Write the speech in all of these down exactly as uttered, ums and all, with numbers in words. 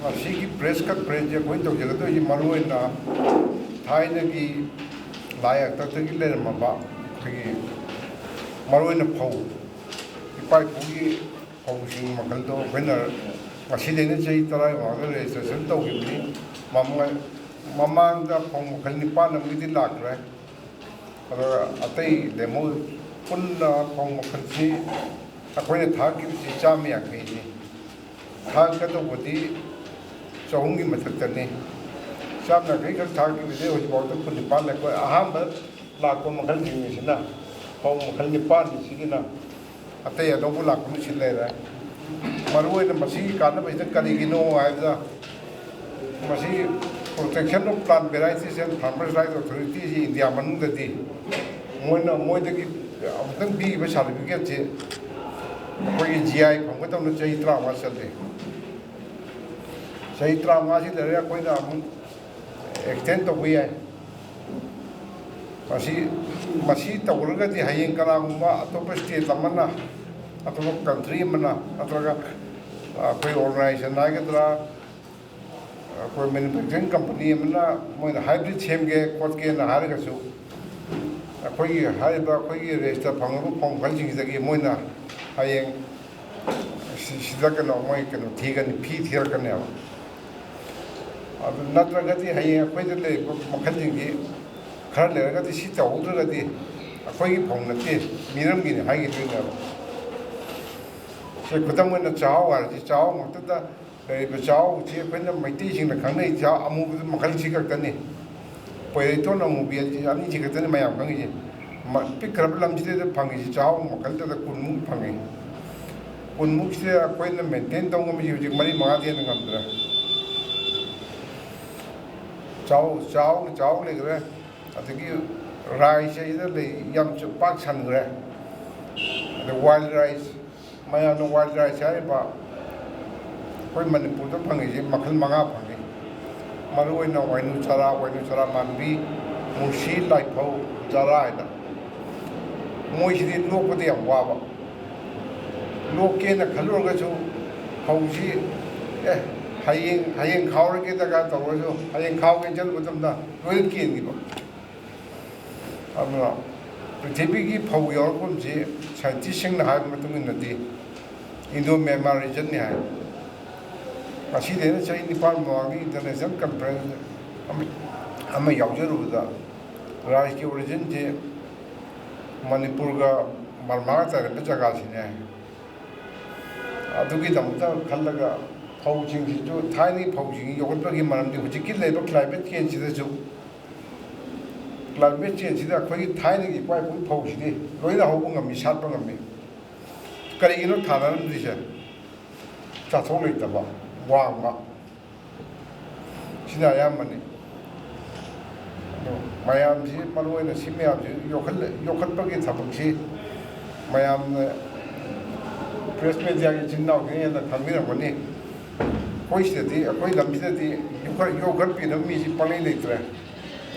ꯃꯁꯤꯒꯤ ꯄ꯭ꯔꯦꯁ ꯀꯟꯐꯔꯦꯟꯁꯁꯦ ꯑꯩꯈꯣꯏꯅ ꯇꯧꯖꯒꯗꯣꯏꯁꯤ ꯃꯔꯨ ꯑꯣꯏꯅ ꯊꯥꯏꯅꯒꯤ ꯂꯥꯏ ꯍꯥꯛꯇꯛꯇꯒꯤ ꯂꯩꯔꯝꯃꯕ ꯑꯩꯈꯣꯏꯒꯤ ꯃꯔꯨ ꯑꯣꯏꯅ ꯐꯧ, ꯏꯄꯥ ꯏꯄꯨꯒꯤ ꯐꯧꯁꯤꯡ ꯃꯈꯜꯗꯣ ꯑꯩꯈꯣꯏꯅ ꯉꯁꯤꯗꯩꯅ ꯆꯍꯤ ꯇꯔꯥꯒꯤ ꯃꯃꯥꯡꯗ ꯔꯦꯖꯤꯁꯇ꯭ꯔꯦꯁꯟ ꯇꯧꯈꯤꯕꯅꯤ꯫ ꯃꯃꯥꯡ-, ꯃꯃꯥꯡꯗ ꯐꯧ ꯃꯈꯜ ꯅꯤꯄꯥꯟ ꯑꯃꯒꯤꯗꯤ ꯂꯥꯛꯈ꯭ꯔꯦ꯫ ꯑꯗꯨꯒ ꯑꯇꯩ ꯂꯦꯝꯍꯧ-, ꯄꯨꯟꯅ ꯐꯧ ꯃꯈꯜꯁꯤ ꯑꯩꯈꯣꯏꯅ ꯊꯥꯈꯤꯕꯁꯤ ꯆꯥꯝꯃ ꯌꯥꯡꯈꯩꯅꯤ꯫ ꯊꯥꯒꯗꯧꯕꯗꯤ ꯆꯍꯨꯝꯒꯤ ꯃꯊꯛꯇꯅꯤ꯫ ꯆꯥꯝ ꯌꯥꯡꯈꯩ ꯈꯛ ꯊꯥꯈꯤꯕꯁꯦ ꯍꯧꯖꯤꯛꯐꯥꯎꯗ ꯀꯨꯟꯅꯤꯄꯥꯟ ꯂꯩ꯫ ꯑꯩꯈꯣꯏ ꯑꯍꯥꯟꯕ ꯂꯥꯛꯄ ꯃꯈꯜꯁꯤꯡ ꯑꯁꯤꯅ, ꯐꯧ ꯃꯈꯜ ꯅꯤꯄꯥꯟ ꯑꯁꯤꯒꯤꯅ ꯑꯇꯩ ꯑꯅꯧꯕ ꯂꯥꯛꯄꯅ ꯁꯤ ꯂꯩꯔꯦ꯫ ꯃꯔꯨꯑꯣꯏꯅ ꯃꯁꯤꯒꯤ ꯀꯥꯟꯅꯕꯁꯤꯅ ꯀꯔꯤꯒꯤꯅꯣ ꯍꯥꯏꯕꯗ, ꯃꯁꯤ Protection of Plant Varieties and Farmers Rights Authority ꯁꯤ ꯏꯟꯗꯤꯌꯥ ꯃꯅꯨꯡꯗꯗꯤ ꯃꯣꯏꯅ, ꯃꯣꯏꯗꯒꯤ ꯑꯃꯨꯛꯇꯪ ꯄꯤꯈꯤꯕ ꯁꯥꯔꯇꯤꯐꯤꯀꯦꯠꯁꯦ ꯑꯩꯈꯣꯏꯒꯤ ꯖꯤ ꯑꯥꯏ ꯐꯪꯕꯗꯧꯅ ꯆꯍꯤ ꯇꯔꯥꯃꯉꯥ ꯆꯠꯂꯤ꯫ ꯆꯍꯤ ꯇꯔꯥꯃꯉꯥꯁꯤ ꯂꯩꯔꯒ ꯑꯩꯈꯣꯏꯅ ꯑꯃꯨꯛ ꯑꯦꯛꯁꯇꯦꯟ ꯇꯧꯕ ꯌꯥꯏ꯫ ꯃꯁꯤ, ꯃꯁꯤ ꯇꯧꯔꯒꯗꯤ ꯍꯌꯦꯡ ꯀꯅꯥꯒꯨꯝꯕ ꯑꯇꯣꯞꯄ ꯁ꯭ꯇꯦꯠ ꯑꯃꯅ, ꯑꯇꯣꯞꯄ ꯀꯟꯇ꯭ꯔꯤ ꯑꯃꯅ, ꯅꯠꯇ꯭ꯔꯒ ꯑꯩꯈꯣꯏ ꯑꯣꯔꯒꯅꯥꯏꯖꯦꯁꯟ ꯍꯥꯏꯒꯗ꯭ꯔꯥ, ꯑꯩꯈꯣꯏ ꯃꯦꯅꯨꯐꯦꯛꯆꯔꯤꯡ ꯀꯝꯄꯅꯤ ꯑꯃꯅ ꯃꯣꯏꯅ ꯍꯥꯏꯕ꯭ꯔꯤꯠ ꯁꯦꯝꯒꯦ ꯈꯣꯠꯀꯦꯅ ꯍꯥꯏꯔꯒꯁꯨ, ꯑꯩꯈꯣꯏꯒꯤ ꯍꯥꯏꯔꯤꯕ ꯑꯩꯈꯣꯏꯒꯤ ꯔꯦꯖꯤꯁꯇꯔ ꯐꯪꯉꯕ ꯐꯧ ꯃꯈꯜꯁꯤꯡꯁꯤꯗꯒꯤ ꯃꯣꯏꯅ ꯍꯌꯦꯡ ꯁꯤ-, ꯁꯤꯗ ꯀꯩꯅꯣ, ꯃꯣꯏ ꯀꯩꯅꯣ ꯊꯤꯒꯅꯤ, ꯐꯤ ꯊꯤꯔꯛꯀꯅꯦꯕ꯫ ꯑꯗꯨ ꯅꯠꯇ꯭ꯔꯒꯗꯤ ꯍꯌꯦꯡ ꯑꯩꯈꯣꯏꯗ ꯂꯩꯔꯤꯕ ꯃꯈꯜꯁꯤꯡꯁꯤ ꯈꯔ ꯂꯩꯔꯒꯗꯤ ꯁꯤ ꯇꯧꯍꯧꯗ꯭ꯔꯒꯗꯤ ꯑꯩꯈꯣꯏꯒꯤ ꯐꯧ ꯅꯠꯇꯦ, ꯃꯤꯔꯝꯒꯤꯅꯤ ꯍꯥꯏꯈꯤꯗꯣꯏꯅꯦꯕ꯫ ꯁꯦ, ꯈꯨꯗꯝ ꯑꯣꯏꯅ ꯆꯥꯛꯍꯥꯎ ꯍꯥꯏꯔꯁꯤ, ꯆꯥꯛꯍꯥꯎ ꯃꯛꯇꯗ ꯂꯩꯔꯤꯕ ꯆꯥꯛꯍꯥꯎꯁꯤ ꯑꯩꯈꯣꯏꯅ ꯃꯩꯇꯩꯁꯤꯡꯅ ꯈꯪꯅꯩ ꯆꯥꯛꯍꯥꯎ ꯑꯃꯨꯕꯗꯨ ꯃꯈꯜꯁꯤ ꯈꯛꯇꯅꯤ꯫ ꯄꯣꯏꯔꯩꯇꯣꯟ ꯑꯃꯨꯕꯤ ꯑꯁꯤ ꯑꯅꯤꯁꯤ ꯈꯛꯇꯅꯤ ꯃꯌꯥꯝ ꯈꯪꯉꯤꯁꯦ꯫ ꯃ-, ꯄꯤꯛꯈ꯭ꯔꯕ ꯂꯝꯁꯤꯗꯩꯗ ꯐꯪꯉꯤꯁꯤ ꯆꯥꯛꯍꯥꯎ ꯃꯈꯜꯗꯗ ꯀꯨꯟꯃꯨꯛ ꯐꯪꯉꯤ꯫ ꯀꯨꯟꯃꯨꯛꯁꯤꯗ ꯑꯩꯈꯣꯏꯅ ꯃꯦꯟꯇꯦꯟ ꯇꯧ ꯉꯝꯃꯤꯁꯤ ꯍꯧꯖꯤꯛ ꯃꯔꯤ ꯃꯉꯥꯗꯤ ꯍꯦꯟꯅ ꯉꯝꯗ꯭ꯔꯦ꯫ ꯆꯥꯛꯍꯥꯎ, ꯆꯥꯛꯍꯥꯎꯅ ꯆꯥꯛꯍꯥꯎ ꯂꯩꯈ꯭ꯔꯦ꯫ ꯑꯗꯒꯤ ꯔꯥꯏꯁ ꯍꯥꯏꯁꯤꯗ ꯂꯩ, ꯌꯥꯝ ꯆ-, ꯄꯥꯛ ꯁꯟꯈ꯭ꯔꯦ꯫ ꯑꯗ ꯋꯥꯏꯜ ꯔꯥꯏꯁ, ꯃꯌꯥꯝꯅ ꯋꯥꯏꯜ ꯔꯥꯏꯁ ꯍꯥꯏꯔꯤꯕ ꯑꯩꯈꯣꯏ ꯃꯅꯤꯄꯨꯔꯗ ꯐꯪꯉꯤꯁꯤ ꯃꯈꯜ ꯃꯉꯥ ꯐꯪꯉꯤ꯫ ꯃꯔꯨꯑꯣꯏꯅ ꯋꯥꯏꯅꯨ ꯆꯔꯥ, ꯋꯥꯏꯅꯨ ꯆꯔꯥ ꯃꯥꯟꯕꯤ, ꯃꯨꯁꯤ, ꯂꯥꯏꯐꯧ, ꯆꯔꯥ ꯍꯥꯏꯅ꯫ ꯃꯣꯏꯁꯤꯗꯤ ꯂꯣꯛꯄꯗ ꯌꯥꯝ ꯋꯥꯕ꯫ ꯂꯣꯛꯀꯦꯅ ꯈꯜꯂꯨꯔꯒꯁꯨ ꯐꯧꯁꯤ, ꯑꯦ, ꯍꯌꯦꯡ ꯍꯌꯦꯡ ꯈꯥꯎꯔꯒꯦ ꯗꯔꯀꯥꯔ ꯇꯧꯔꯁꯨ, ꯍꯌꯦꯡ ꯈꯥꯎꯒꯦ ꯆꯠꯂꯨꯕ ꯃꯇꯝꯗ ꯂꯣꯏꯅ ꯀꯦꯟꯈꯤꯕ꯫ ꯑꯗꯨꯅ ꯄ꯭ꯔꯤꯊꯤꯕꯤꯒꯤ ꯐꯧ ꯌꯧꯔꯛꯐꯝꯁꯤ ꯁꯥꯏꯟꯇꯤꯁꯁꯤꯡꯅ ꯍꯥꯏꯕ ꯃꯇꯨꯡ ꯏꯟꯅꯗꯤ ꯏꯟꯗꯣ ꯃ꯭ꯌꯥꯟꯃꯥꯔ ꯔꯤꯖꯟꯅꯤ ꯍꯥꯏ꯫ ꯉꯁꯤꯗꯩꯅ ꯆꯍꯤ ꯅꯤꯄꯥꯟ ꯃꯃꯥꯡꯗ ꯏꯟꯇꯔꯅꯦꯁꯅꯦꯜ ꯀꯟꯐꯔꯦꯟꯁ ꯑꯃ ꯑꯃ ꯌꯥꯎꯖꯔꯨꯕꯗ ꯔꯥꯏꯁꯀꯤ ꯑꯣꯔꯤꯖꯤꯟꯁꯤ ꯃꯅꯤꯄꯨꯔꯒ ꯕꯔꯃꯥꯒ ꯇꯥꯏꯔꯛꯄ ꯖꯒꯥꯁꯤꯅꯦ ꯍꯥꯏ꯫ ꯑꯗꯨꯒꯤꯗꯃꯛꯇ ꯈꯜꯂꯒ ꯐꯧꯁꯤꯡꯁꯤꯁꯨ, ꯊꯥꯏꯅꯒꯤ ꯐꯧꯁꯤꯡ ꯌꯣꯛꯈꯠꯄꯒꯤ ꯃꯔꯝꯗꯤ ꯍꯧꯖꯤꯛꯀꯤ ꯂꯩꯔꯤꯕ ꯀ꯭ꯂꯥꯏꯃꯦꯠ ꯆꯦꯟꯖꯁꯤꯗꯁꯨ, ꯀ꯭ꯂꯥꯏꯃꯦꯠ ꯆꯦꯟꯖꯁꯤꯗ ꯑꯩꯈꯣꯏꯒꯤ ꯊꯥꯏꯅꯒꯤ ꯏꯄꯥ ꯏꯄꯨꯒꯤ ꯐꯧꯁꯤꯗꯤ ꯂꯣꯏꯅ ꯍꯧꯕ ꯉꯝꯃꯤ, ꯁꯥꯠꯄ ꯉꯝꯃꯤ꯫ ꯀꯔꯤꯒꯤꯅꯣ ꯊꯥꯅꯔꯝꯗ꯭ꯔꯤꯁꯦ? ꯆꯥꯊꯣꯛ ꯂꯩꯇꯕ, ꯋꯥꯡꯕ, ꯁꯤꯅ ꯑꯌꯥꯝꯕꯅꯤ꯫ ꯑꯗꯣ ꯃꯌꯥꯝꯁꯤ, ꯃꯔꯨ ꯑꯣꯏꯅ ꯁꯤ ꯃꯌꯥꯝꯁꯤ ꯌꯣꯛꯈꯠꯂ-, ꯌꯣꯛꯈꯠꯄꯒꯤ ꯊꯕꯛꯁꯤ ꯃꯌꯥꯝꯅ, ꯄ꯭ꯔꯦꯁ ꯃꯦꯗꯤꯌꯥꯒꯤ ꯏꯆꯤꯟ ꯏꯅꯥꯎꯁꯤꯡ ꯍꯦꯟꯅ ꯈꯪꯕꯤꯔꯝꯒꯅꯤ꯫ ꯑꯩꯈꯣꯏ ꯁꯤꯗꯗꯤ, ꯑꯩꯈꯣꯏ ꯂꯝꯁꯤꯗꯗꯤ ꯌꯣꯛꯈꯠ-, ꯌꯣꯛꯈꯠꯄꯤꯅꯕ ꯃꯤꯁꯤ ꯄꯪꯂꯩ ꯂꯩꯇ꯭ꯔꯦ꯫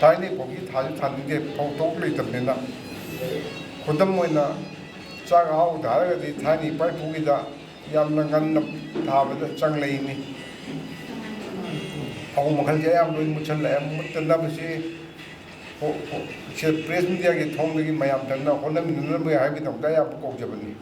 ꯊꯥꯏꯅꯒꯤ ꯐꯧꯗꯤ ꯊꯥꯁꯨ ꯊꯥꯅꯤꯡꯗꯦ, ꯐꯧ ꯊꯣꯛ ꯂꯩꯇꯕꯅꯤꯅ꯫ ꯈꯨꯗꯝ ꯑꯣꯏꯅ, ꯆꯥꯛ ꯑꯍꯥꯎꯗ ꯍꯥꯏꯔꯒꯗꯤ ꯊꯥꯏꯅ ꯏꯄꯥ ꯏꯄꯨꯒꯤꯗ ꯌꯥꯝꯅ ꯉꯟꯅ ꯊꯥꯕꯗ ꯆꯪꯂꯛꯏꯅꯤ꯫ ꯐꯧ ꯃꯈꯜꯁꯦ ꯑꯌꯥꯝꯕ ꯂꯣꯏ ꯃꯨꯠꯁꯜꯂꯛꯑꯦ꯫ ꯃꯨꯠꯇꯅꯕꯁꯤ ꯍꯣ-, ꯍꯣ-, ꯁꯦ ꯄ꯭ꯔꯦꯁ ꯃꯦꯗꯤꯌꯥꯒꯤ ꯊꯣꯡꯗꯒꯤ ꯃꯌꯥꯝ ꯆꯪꯅ ꯍꯣꯠꯅꯃꯤꯟꯅꯅꯕ ꯍꯥꯏꯕꯒꯤꯗꯃꯛꯇ ꯑꯌꯥꯝꯕ ꯀꯧꯖꯕꯅꯤ꯫